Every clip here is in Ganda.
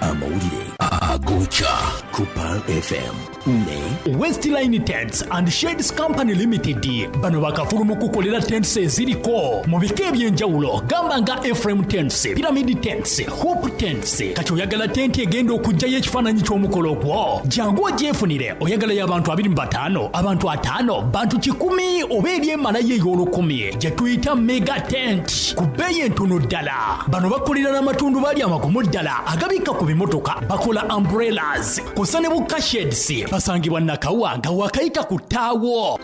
Amawulire agokya ku Pearl FM ne Westline Tents and Shades Company Limited. Bano bakafulu mu kukolera tents eziriko mu bika eby'enjawulo, gamba nga Ephraim Tents, Pyramid Tents, Hope Tents. Kati oyagala tenti egenda okuggyayo ekifaananyi ky'omukolo gwo, jangu ogyefunire. Oyagalayo abantu 25, abantu 50, bantu 100, oba eri emalayo ey'olukumi gye tuyita mega tent ku bbeeyi entono ddala. Bano bakolera n'amatundubaali amagumu ddala agabikka ku bimotoka, bakola umbrellas kw'ossa ne bu car sheds. Basangibwa Nakawa nga wakayita ku ttaawo.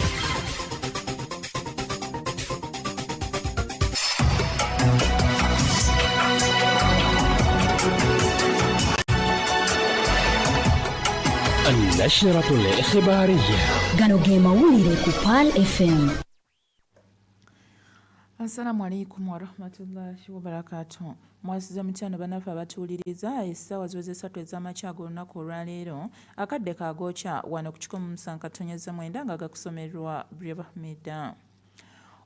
النشرة الإخبارية. Gano ge mawulire ku Pearl FM. Assalamu alaikum warahmatullahi wabarakatuh. Mwasuze mutyano bannaffe abatuwuliriza? Essaawa ziweze 3 ez'amakya ag'olunaku olwaleero. Akadde kagookya wano ku 107.9 nga gakusomerwa Bribahmida.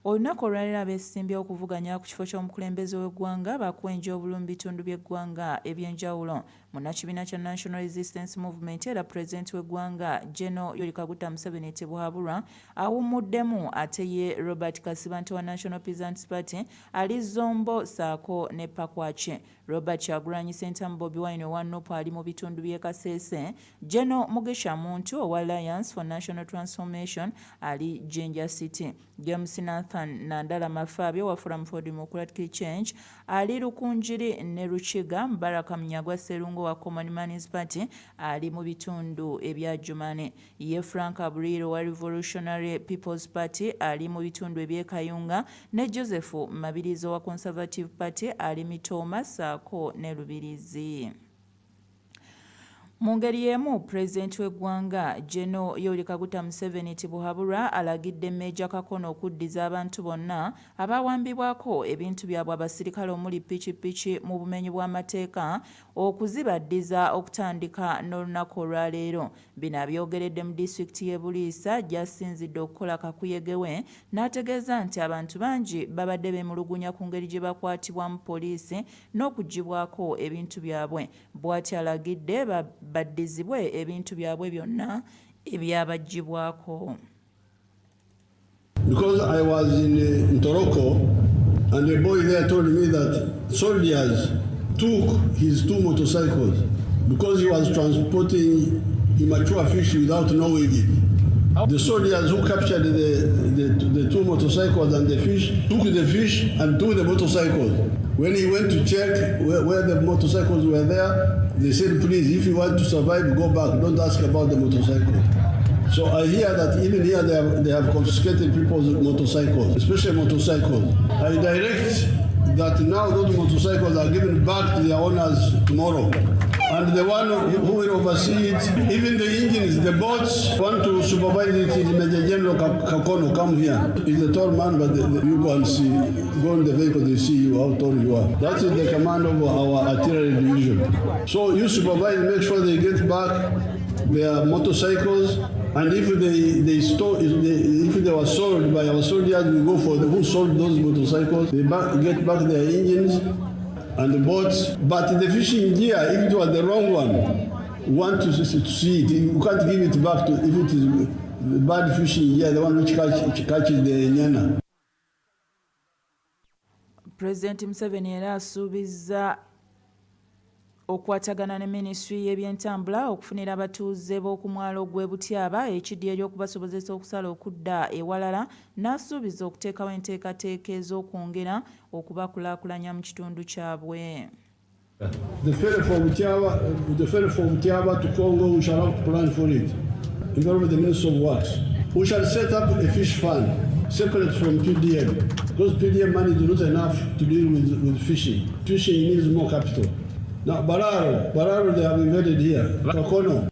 Olunaku olwaleero abeesimbyewo okuvuganya ku kifo ky'omukulembeze w'eggwanga bakuwenja obululu mu bitundu by'eggwanga eby'enjawulo. Munnakibiina kya National Resistance Movement era pulezidenti w'eggwanga General Yoweri Kaguta Museveni Tibuhaburwa awummuddemu, ate ye Robert Kasibante wa National Peasants Party ali Zombo ssaako ne Pakwach. Robert Kyagulanyi Ssentamu Bobi Wine owa NUP ali mu bitundu by'e Kasese. General Mugisha Muntu owa Alliance for National Transformation ali Jinja City. James Nathan Nandala Mafaabi owa Forum for Democratic Change ali Rukungiri ne Rukiga. Baraka Munyagwa Sserunga owa Common Man's Party ali mu bitundu ebya Jumani. Ye Frank Aburire owa Revolutionary People's Party ali mu bitundu eby'e Kayunga ne Joseph Mabirizi owa Conservative Party ali Mitooma ssaako ne Rubirizi. Mu ngeri y'emu, Pulezidenti w'eggwanga General Yoweri Kaguta Museveni Tibuhaburwa alagidde Meeja Kakono okuddiza abantu bonna abawambibwako ebintu byabwe abasirikale omuli pikipiki mu bumenyi bw'amateeka okuzibaddiza okutandika n'olunaku olwaleero. Bino abyogeredde mu disitulikiti y'e Buliisa gy'asinzidde okukola kakuyege we n'ategeeza nti abantu bangi babadde beemulugunya ku ngeri gye bakwatibwamu poliisi n'okuggyibwako ebintu byabwe. Bw'atyo alagidde baddizibwe ebintu byabwe byonna ebyabaggyibwako. Because I was in Ntoroko and a boy there told me that soldiers took his two motorcycles because he was transporting immature fish without knowing it. The soldiers who captured the two motorcycles and the fish took the fish and took the motorcycles. When he went to check where the motorcycles were there, they said, "Please, if you want to survive, go back. Don't ask about the motorcycle." So I hear that even here they have confiscated people's motorcycles, especially motorcycles. I direct that now those motorcycles are given back to their owners tomorrow. And the one who will oversee it, even the engines, the boats, want to supervise it is Major General Kakono, come here. He's a tall man, but you go and see, go in the vehicle, they see you, how tall you are. That is the command of our artillery division. So you supervise, make sure they get back their motorcycles, and if they stole, if they were sold by our soldiers, we go for who sold those motorcycles. They get back their engines and the boats. But the fishing gear, if it was the wrong one, we want to see it. You can't give it back to if it is the bad fishing gear, the one which catches the nyana. Pulezidenti Museveni era asuubizza okukwatagana ne minisitule y'ebyentambula okufunira abatuuze b'oku mwalo gw'e Butyaba ekidyeri okubasobozesa okusala okudda ewalala, n'asuubiza okuteekawo enteekateeka ez'okwongera okubakulaakulanya mu kitundu kyabwe. The ferry from Butiaba, the ferry from Butiaba to Congo, we shall have to plan for it. Involve the Minister of Works. We shall set up a fish fund separate from PDM, because PDM money is not enough to deal with fishing. Fishing needs more capital. Now, Balaalo, Balaalo, they have invaded here. Kakono.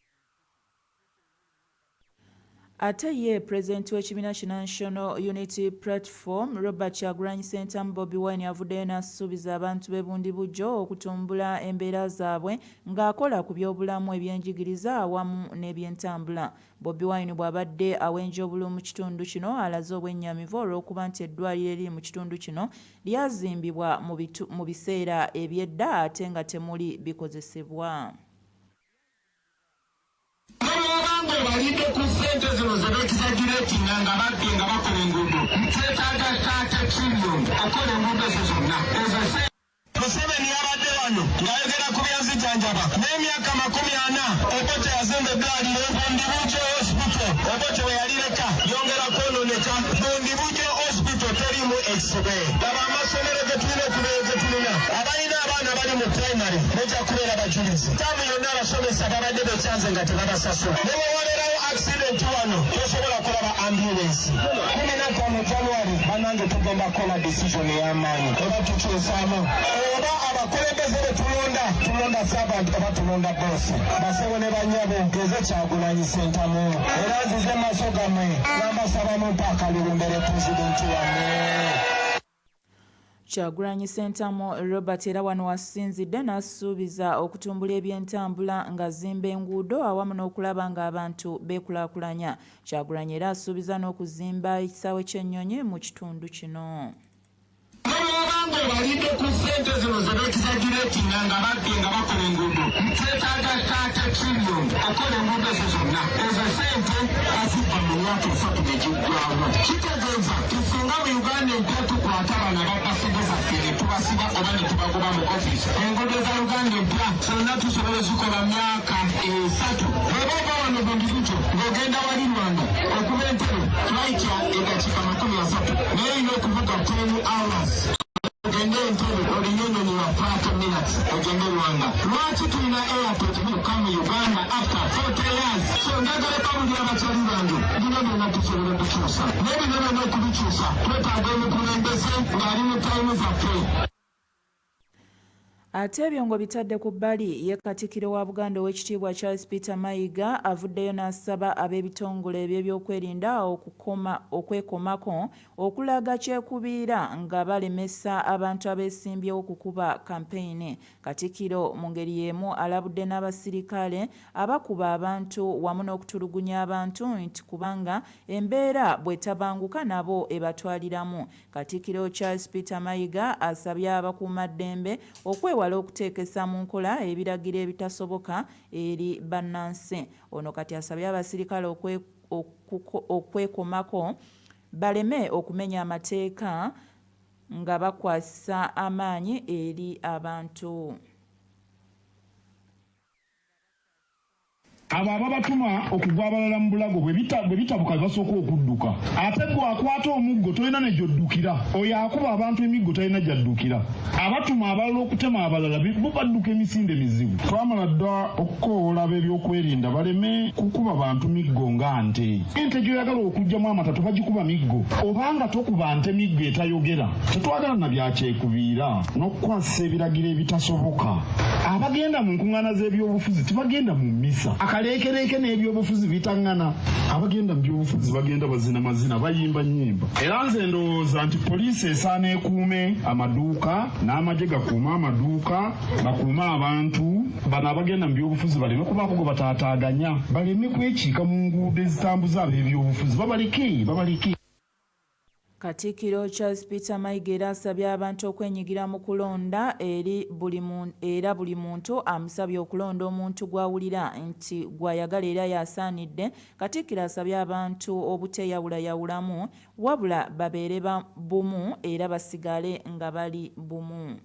Ate ye Pulezidenti w'ekibiina ki National Unity Platform, Robert Kyagulanyi Ssentamu Bobi Wine avuddeyo n'asuubiza abantu b'e Bundibugyo okutumbula embeera zaabwe ng'akola ku byobulamu, ebyenjigiriza awamu n'ebyentambula. Bobi Wine bw'abadde awenja obululu mu kitundu kino alaze obwennyamivu olw'okuba nti eddwaliro eriri mu kitundu kino lyazimbibwa mu biseera eby'edda ate nga temuli bikozesebwa. Ne bw'oba ng'obalidde ku ssente zino ze beekizagireetinga nga babbye nga bakola enguudo, twetaaga 30 trillion okukola enguudo ezo zonna. Ezo ssente. Museveni yabadde wano ng'ayogera ku byenzijanjaba n'emyaka 40 Obote yazimba eddwaliro Bundibugyo Hospital Obote we yalireka lyongera kwonooneka. Bundibugyo Hospital teriimu X-ray. Laba amasomero ge tulina okubeera ge tulina. Abalina abaana abali mu primary mujja kubeera bajulizi. Ttaamu yonna abasomesa babadde bekyanze nga tebabasasula. Ne bwe wabeerawo accident wano tosobola kulaba ambulensi. 15 January bannange tugenda kukola decision ey'amaanyi oba tukyusaamu oba abakulembeze be tulonda tulonda servant oba tulonda boss. Bassebo ne bannyabo nze Kyagulanyi Ssentamu era nzize mu maaso gammwe nga mbasaba mumpe akalulu mbeere pulezidenti wammwe. Kyagulanyi Ssentamu Robert era wano w'asinzidde n'asuubiza okutumbula ebyentambula ng'azimba enguudo awamu n'okulaba ng'abantu beekulaakulanya. Kyagulanyi era asuubiza n'okuzimba ekisaawe ky'ennyonyi mu kitundu kino. Ne bw'oba ng'obalidde ku ssente zino ze beekizagireetinga nga babbye nga bakola enguudo, twetaaga 30 trillion okukola enguudo ezo zonna. Ezo ssente bazibba mu myaka esatu ne giggwaawo. Kitegeeza nti singa mu Uganda empya tukwata bano ababba ssente zaffe ne tubasiba oba ne tubagoba mu ofiisi, enguudo za Uganda empya zonna tusobola ozikola mu myaka esatu. Bw'oba ova wano Bundibugyo ng'ogenda wali Rwanda okuva e Ntebe, flight ya eddakiika 30 naye olina okuvuga 10 hours. Ogende e Ntebe olinye ennyonyi ya 30 minutes ogende Rwanda. Lwaki tulina airport yokka mu Uganda after 40 years? So njagala babulira bakyali bange bino byonna tusobola okukyusa, naye bino byonna okubikyusa twetaaga omukulembeze ng'ali mu time zaffe. Ate ebyo ng'obitadde ku bbali, ye Katikkiro wa Buganda Oweekitiibwa Charles Peter Mayiga avuddeyo n'asaba ab'ebitongole by'ebyokwerinda okukoma okwekomako okulaga kyekubiira nga balemesa abantu abeesimbyewo okukuba kampeyini. Katikkiro mu ngeri y'emu alabudde n'abasirikale abakuba abantu wamu n'okutulugunya abantu nti kubanga embeera bw'etabanguka nabo ebatwaliramu. Katikkiro Charles Peter Mayiga asabye abakuumaddembe okwewala okuteekesa mu nkola ebiragiro ebitasoboka eri bannansi. Ono kati asabye abasirikale okwekomako baleme okumenya amateeka nga bakwasisa amaanyi eri abantu. Abo ababatuma okugwa abalala mu bulago bwe bitabuka be basooka okudduka. Ate ggwe akwata omuggo tolina ne gy'oddukira. Oyo akuba abantu emiggo talina gy'addukira. Abatuma abalala okutema abalala bo badduka emisinde mizibu. Twamala dda okukoowoola ab'ebyokwerinda baleme kukuba bantu miggo nga nte. Ente gy'oyagala okuggyamu amata tebagikuba miggo. Oba nga tokuba nte miggo etayogera. Tetwagala na bya kyekubiira n'okukwasisa ebiragiro ebitasoboka. Abagenda mu nkung'aana z'ebyobufuzi tebagenda mu mmisa. Akaleekereeke n'ebyobufuzi bitang'ana. Abagenda mu byobufuzi bagenda bazina mazina, bayimba nnyimba. Era nze ndowooza nti poliisi esaana ekuume amaduuka n'amagye gakuume amaduuka, bakuume abantu. Bano abagenda mu byobufuzi baleme kubaako gwe bataataaganya, baleme kwekiika mu nguudo ezitambuza ab'ebyobufuzi, babaleke, babaleke. Katikkiro Charles Peter Mayiga era asabye abantu okwenyigira mu kulonda eri buli era buli muntu amusabye okulonda omuntu gw'awulira nti gw'ayagala era y'asaanidde. Katikkiro asabye abantu obuteeyawulayawulamu wabula babeere bumu era basigale nga bali bumu.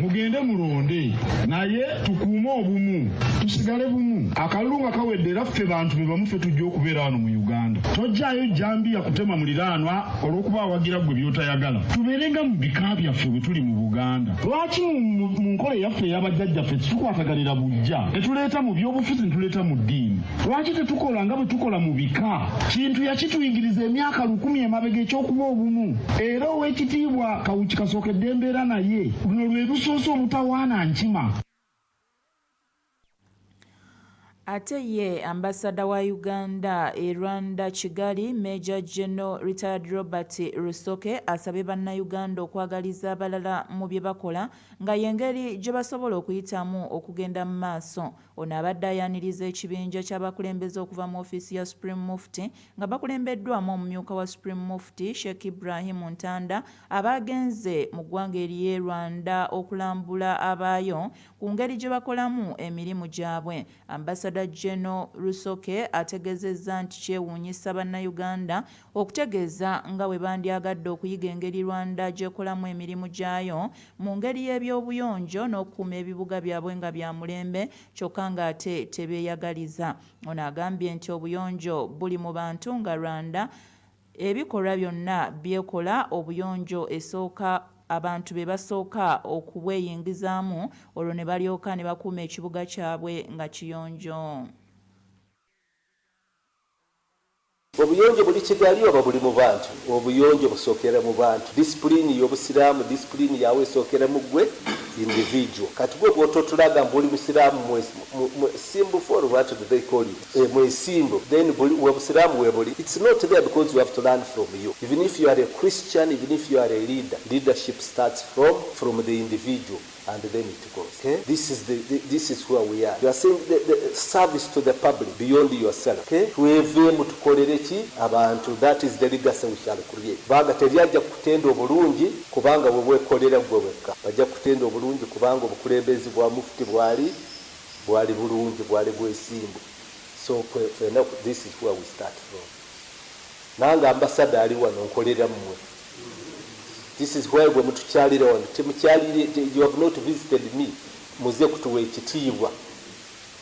Mugende mulonde naye tukuume obumu, tusigale bumu. Akalulu nga kawedde era ffe bantu be bamu ffe tujja okubeera wano mu Uganda. Tojjaayo jjambiya kutema muliraanwa olw'okuba awagira ggwe by'otayagala. Tubeere nga mu bika byaffe bwe tuli mu Buganda. Lwaki mu nkola eyaffe eya bajjajjaffe tetukwataganira buggya ne tuleeta mu byobufuzi ne tuleeta mu ddiini? Lwaki tetukola nga bwe tukola mu bika? Kintu yakituyigiriza emyaka lukumi emabega eky'okuba obumu. Era Oweekitiibwa Kawuki kasookedde mbeera naye, luno lwe lusoose obutawaana nkima. Ate ye ambasada wa Uganda e Rwanda Kigali, Major General Retired Robert Rusoke asabye Bannayuganda okwagaliza abalala mu bye bakola nga y'engeri gye basobola okuyitamu okugenda mu maaso. Ono abadde ayaniriza ekibinja ky'abakulembeze okuva mu ofiisi ya Supreme Mufti nga bakulembeddwamu omumyuka wa Supreme Mufti Sheikh Ibrahim Ntanda abaagenze mu ggwanga ery'e Rwanda okulambula abaayo ku ngeri gye bakolamu emirimu gyabwe. Ambasada General Rusoke ategezezza nti kyewuunyisa Bannayuganda okutegeeza nga bwe bandyagadde okuyiga engeri Rwanda gy'ekolamu emirimu gyayo mu ngeri y'ebyobuyonjo n'okukuuma ebibuga byabwe nga bya mulembe kyokka ng'ate tebeeyagaliza. Ono agambye nti obuyonjo buli mu bantu nga Rwanda ebikolwa byonna by'ekola obuyonjo esooka abantu be basooka okubweyingizaamu olwo ne balyoka ne bakuuma ekibuga kyabwe nga kiyonjo. Obuyonjo buli Kigali oba buli mu bantu? Obuyonjo busookera mu bantu. Disipulini y'Obusiraamu, disipulini yawe esookera mu ggwe individual. Kati gwe bw'ototulaga mbu oli Musiraamu mwesimbufu or what do they call it? Mwesimbu. Then obusiraamu webuli. It's not there because you have to learn from you. Even if you are a Christian, even if you are a leader, leadership starts from the individual. And then it goes. Okay? This is where we are. You are saying the service to the public beyond yourself. Okay? Twevemu tukolere ki abantu. That is the legacy we shall create. Kubanga teryajja kutenda obulungi kubanga bwe bwekolera gwe wekka. Bajja kutenda obulungi kubanga obukulembeze bwa mufti bwali bulungi, bwali bwesimbu. So this is where we start from. Nange ambassador ali wano nkolera mmwe. This is why bwe mutukyalira wano, temukyalire, you have not visited me, muze kutuwa ekitiibwa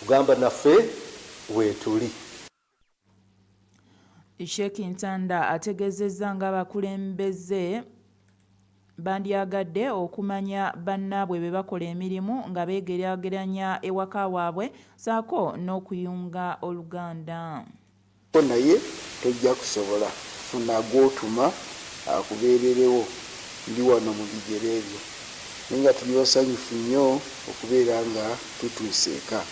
kugamba naffe weetuli. Sheikh Ntanda ategeezezza ng'abakulembeze bandyagadde okumanya bannaabwe be bakola emirimu nga beegeraageranya ewaka waabwe ssaako n'okuyunga oluganda. Naye tojja kusobola funa gw'otuma akubeererewo, ndi wano mu bigere byo. Naye nga tuli basanyufu nnyo okubeera nga tutuuse eka.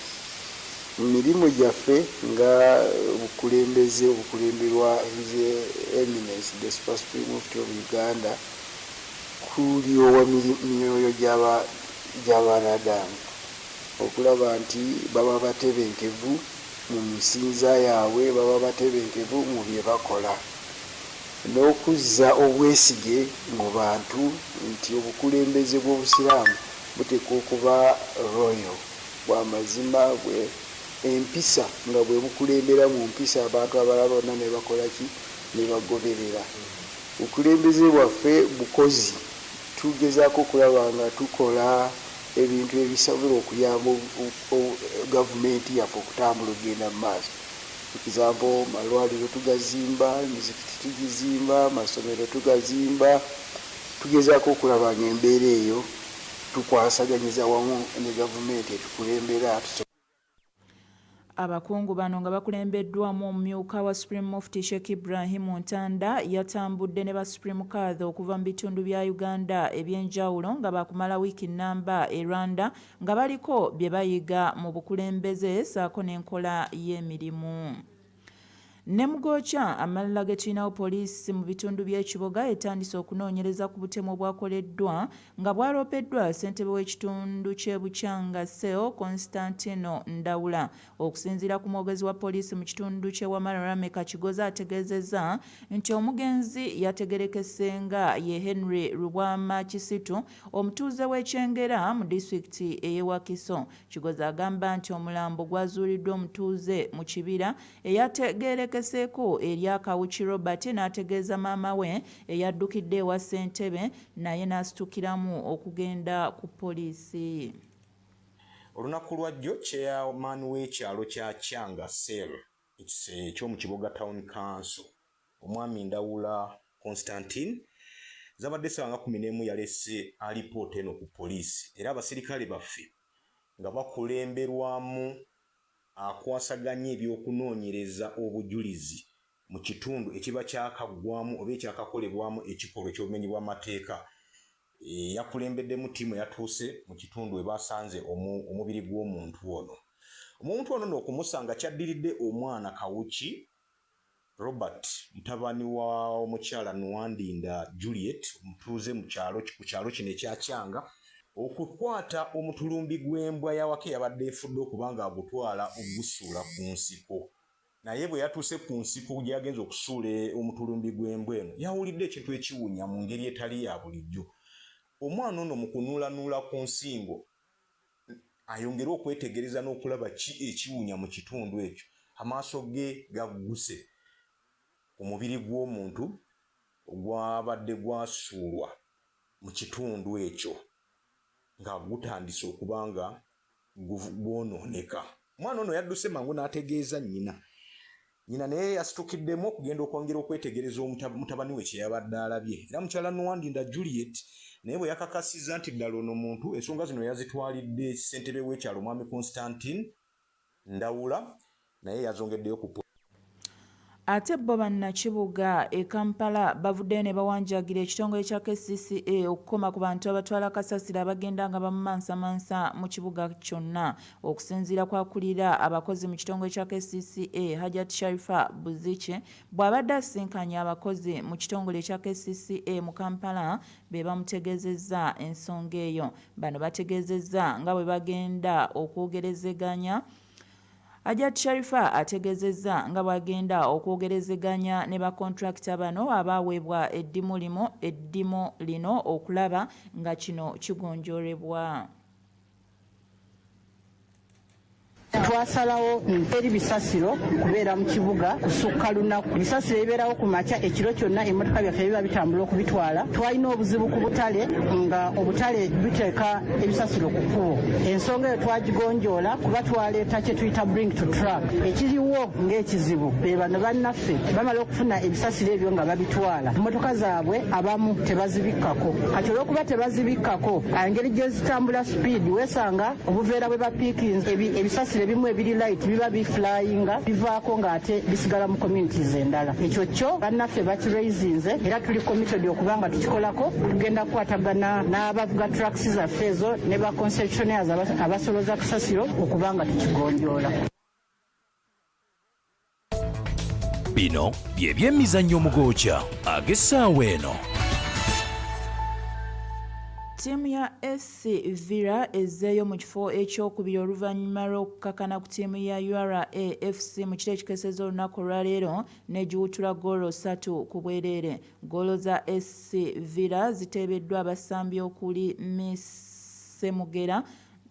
Mu mirimu gyaffe nga obukulembeze obukulemberwa His Eminence the Super Supreme Mufti of Uganda, kulyowa myoyo gy'abaanadamu okulaba nti baba batebenkevu mu nsinza yaabwe, baba batebenkevu mu bye bakola, n'okuzza obwesige mu bantu nti obukulembeze bw'Obusiraamu buteekwa okuba royal, bw'amazima, bwe empisa, nga bwe bukulembera mu mpisa abantu abalala bonna ne bakola ki, ne bagoberera. Obukulembeze bwaffe bukozi, tugezaako okulaba nga tukola ebintu ebisobola okuyamba gavumenti yaffe okutambula okugenda mu maaso. Example, malwaliro tugazimba, emizikiti tugizimba, amasomero tugazimba, tugezaako okulaba nga embeera eyo tukwasaganyiza wamu ne gavumenti etukulembera. Abakungu bano nga bakulembeddwamu omumyuka wa Supreme Mufti Sheikh Ibrahim Ntanda yatambudde ne ba Supreme Kadhi okuva mu bitundu bya Uganda ebyenjawulo nga bakumala wiiki nnamba e Rwanda nga baliko bye bayiga mu bukulembeze ssaako n'enkola y'emirimu. Ne mugokya amalala ge tulinawo, poliisi mu bitundu by'e Kiboga etandise okunoonyereza ku butemu obwakoleddwa nga bwaloopeddwa ssentebe w'ekitundu ky'e Bukyanga Cell Constantino Ndawula. Okusinziira ku mwogezi wa poliisi mu kitundu ky'e Wamala Rameka Kigozi ategeezezza nti omugenzi yategerekese nga ye Henry Rubwama Kisitu omutuuze w'e Kyengera mu disitulikiti ey'e Wakiso. Kigozi agamba nti omulambo gwazuuliddwa omutuuze mu kibira eyategeerekeseeko erya Kawuki Robert n'ategeeza maama we eyaddukidde ewa ssentebe naye n'asitukiramu okugenda ku poliisi. Olunaku lwajjo chairman w'ekyalo kya Kyanga Cell eky'omu Kiboga Town Council omwami Ndawula Constantine zabadde ssaawa nga 11 yalese alipoota eno ku poliisi, era abasirikale baffe nga bakulemberwamu akwasaganya ebyokunoonyereza obujulizi mu kitundu ekiba kyakaggwamu oba ekyakakolebwamu ekikolwa eky'obumenyi bw'amateeka, yakulembeddemu ttiimu eyatuuse mu kitundu we basanze omubiri gw'omuntu ono. Omuntu ono n'okumusanga kyaddiridde omwana Kawuki Robert mutabani wa omukyala Nuwandinda Juliet omutuuze mu kyalo ku kyalo kino ekya Kyanga okukwata omutulumbi gw'embwa y'awaka eyabadde efudde okuba ng'agutwala okugusuula ku nsiko. Naye bwe yatuuse ku nsiko gye yagenze okusuula omutulumbi gw'embwa eno yawulidde ekintu ekiwunya mu ngeri etali ya bulijjo. Omwana ono mu kunuulanuula ku nsingo ayongere okwetegereza n'okulaba ki ekiwunya mu kitundu ekyo, amaaso ge gagguse ku mubiri gw'omuntu ogwabadde gwasuulwa mu kitundu ekyo nga gutandise okuba nga gwonooneka. Omwana ono yadduse mangu n'ategeeza nnyina. Nnyina naye yasitukiddemu okugenda okwongera okwetegereza mutabani we kye yabadde alabye. Era mukyala Nuwandinda Juliet naye bwe yakakasizza nti ddala ono muntu, ensonga zino yazitwalidde ssentebe w'ekyalo Mwami Constantine Ndawula naye yazongeddeyo ku Ate bbo bannakibuga e Kampala bavuddeyo ne bawanjagira ekitongole kya KCCA okukoma ku bantu abatwala kasasiro abagenda nga bamumansamansa mu kibuga kyonna. Okusinziira ku akulira abakozi mu kitongole kya KCCA, Hajat Sharifah Buziki bw'abadde asisinkanye abakozi mu kitongole ekya KCCA mu Kampala be bamutegeezezza ensonga eyo. Bano bategeezezza nga bwe bagenda okwogerezeganya Hajat Sharifah ategezezza nga bwagenda okwogerezeganya ne ba kontulakita bano abaawebwa eddimu limo eddimu lino okulaba nga kino kigonjorebwa. Twasalawo teri bisasiro kubeera mu kibuga kusukka lunaku. Ebisasiro ebibeerawo ku makya ekiro kyonna emmotoka byaffe biba bitambula okubitwala. Twalina obuzibu ku butale nga obutale buteeka ebisasiro ku kkubo. Ensonga eyo twagigonjoola kuba twaleeta kye tuyita bring to truck. Ekiriwo ng'ekizibu be bano bannaffe bamala okufuna ebisasiro ebyo nga babitwala, mmotoka zaabwe abamu tebazibikkako. Kati olw'okuba tebazibikkako, engeri gye zitambula sipiidi weesanga obuveera bwe bapiikinze ebisasiro ebimu ebiri light biba biflyinga bivaako ng'ate bisigala mu communities endala. Ekyo kyo bannaffe bakiraisinze era tuli committed okuba nga tukikolako. Tugenda kukwatagana n'abavuga trucks zaffe ezo ne ba concessionaires abasoloza kasasiro okuba nga tukigonjoola. Bino bye byemizannyo mu gookya ag'essaawa eno. Ttiimu ya SC Villa ezzeeyo mu kifo ekyokubiri oluvannyuma lw'okukakana ku ttiimu ya ura FC mu kiro ekikeesezza olunaku olwaleero n'egiwutula ggoolo ssatu ku bwereere. Ggoolo za SC Villa ziteebeddwa abasambi okuli Miss Ssemugera,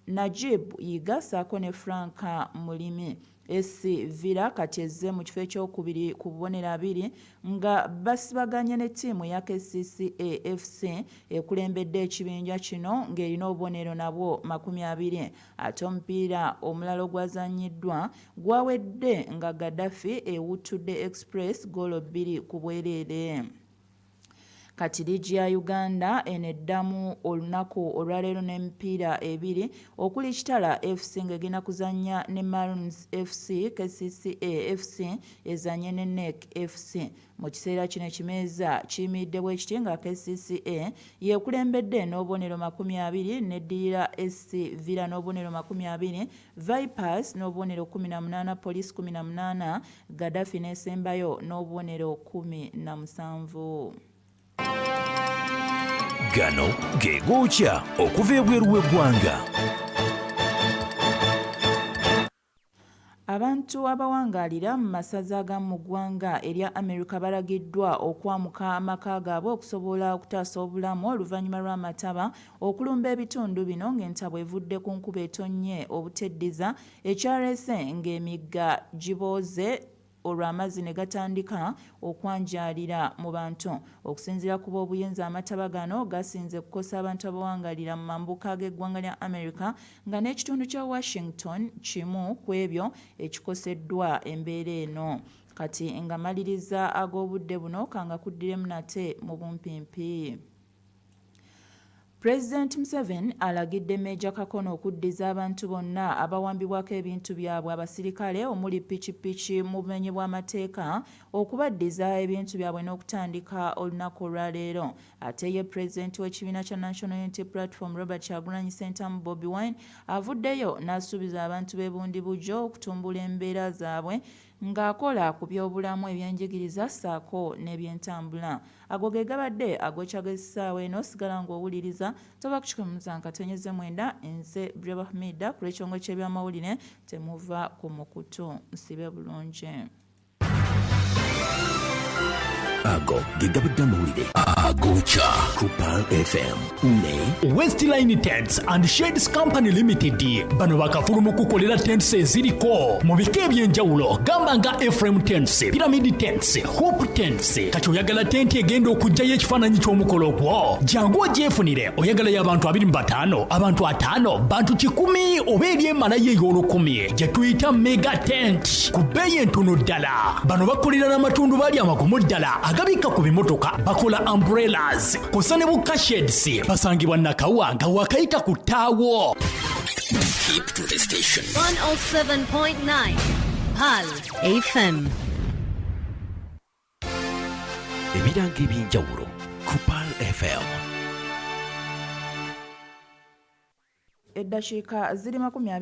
Najib Yiga ssaako ne Frank Mulimi. SC Villa kati ezze mu kifo ekyokubiri ku bubonero abiri nga basibaganye ne ttiimu eya KCCA FC ekulembedde ekibinja kino ng'erina obubonero nabwo 20. Ate omupiira omulala ogwazannyiddwa gwawedde nga Gaddafi ewuttudde Express ggoolo bbiri ku bwereere. Kati liigi ya Uganda eno eddamu olunaku olwaleero n'emipiira ebiri okuli Kitara FC ng'egenda kuzannya ne Maroons FC, KCCA FC ezannye ne NEC FC. Mu kiseera kino ekimeeza kiyimiridde bwekiti nga KCCA y'ekulembedde n'obubonero 20 n'eddirira SC Villa n'obubonero 20, Vipers n'obubonero 18, Police 18, Gaddafi n'esembayo n'obubonero 17. Gano ge gookya okuva ebweru w'eggwanga. Abantu abawangaalira mu masaza agamu mu ggwanga erya America balagiddwa okwamuka amaka gaabwe okusobola okutaasa obulamu oluvannyuma lw'amataba okulumba ebitundu bino ng'entabwe evudde ku nkuba etonnye obuteddiza ekyaleese ng'emigga gibooze olwo amazzi ne gatandika okwanjaalira mu bantu. Okusinziira ku b'obuyinza amataba gano gasinze kukosa abantu abawangalira mu mambuka g'eggwanga lya America nga n'ekitundu kya Washington kimu kw'ebyo ekikoseddwa embeera eno. Kati nga maliriza ag'obudde buno kangakuddiremu nate mu bumpimpi. Pulezidenti Museveni alagidde Meeja Kakono okuddiza abantu bonna abawambibwako ebintu byabwe abasirikale omuli pikipiki mu bumenyi bw'amateeka okubaddiza ebintu byabwe n'okutandika olunaku olwaleero. Ate ye pulezidenti w'ekibiina kya National Unity Platform Robert Kyagulanyi Ssentamu Bobi Wine avuddeyo n'asuubiza abantu b'e Bundibugyo okutumbula embeera zaabwe ng'akola ku byobulamu, ebyenjigiriza ssaako n'ebyentambula. Ago ge gabadde agokya g'essaawa eno, sigala ng'owuliriza tova ku 107.9 nze Breba Hamida ku lw'ekitongole ky'ebyamawulire temuva ku mukutu nsibe bulungi. Ago ge gabadde amawulire agokya ku Pearl FM ne Westline Tents and Shades Company Limited. Bano bakafulu mu kukolera tents eziriko mu bika eby'enjawulo gamba nga Ephraim Tents, Pyramid Tents, Hope Tents. Kati oyagala tenti egenda okuggyayo ekifaananyi ky'omukolo gwo, jangu ogyefunire. Oyagalayo abantu 25, abantu 50, bantu 100 oba eri emalayo ey'olukumi gye tuyita mega tent ku bbeeyi entono ddala. Bano bakolera n'amatundubaali amagumu ddala agabikka ku bimotoka, bakola umbrellas kw'ossa ne bu shades. Basangibwa Nakawa nga wakayita ku ttaawo. Keep to the station. 107.9 Pearl FM. Ebirango eby'enjawulo ku Pearl FM. Eddakiika ziri 20.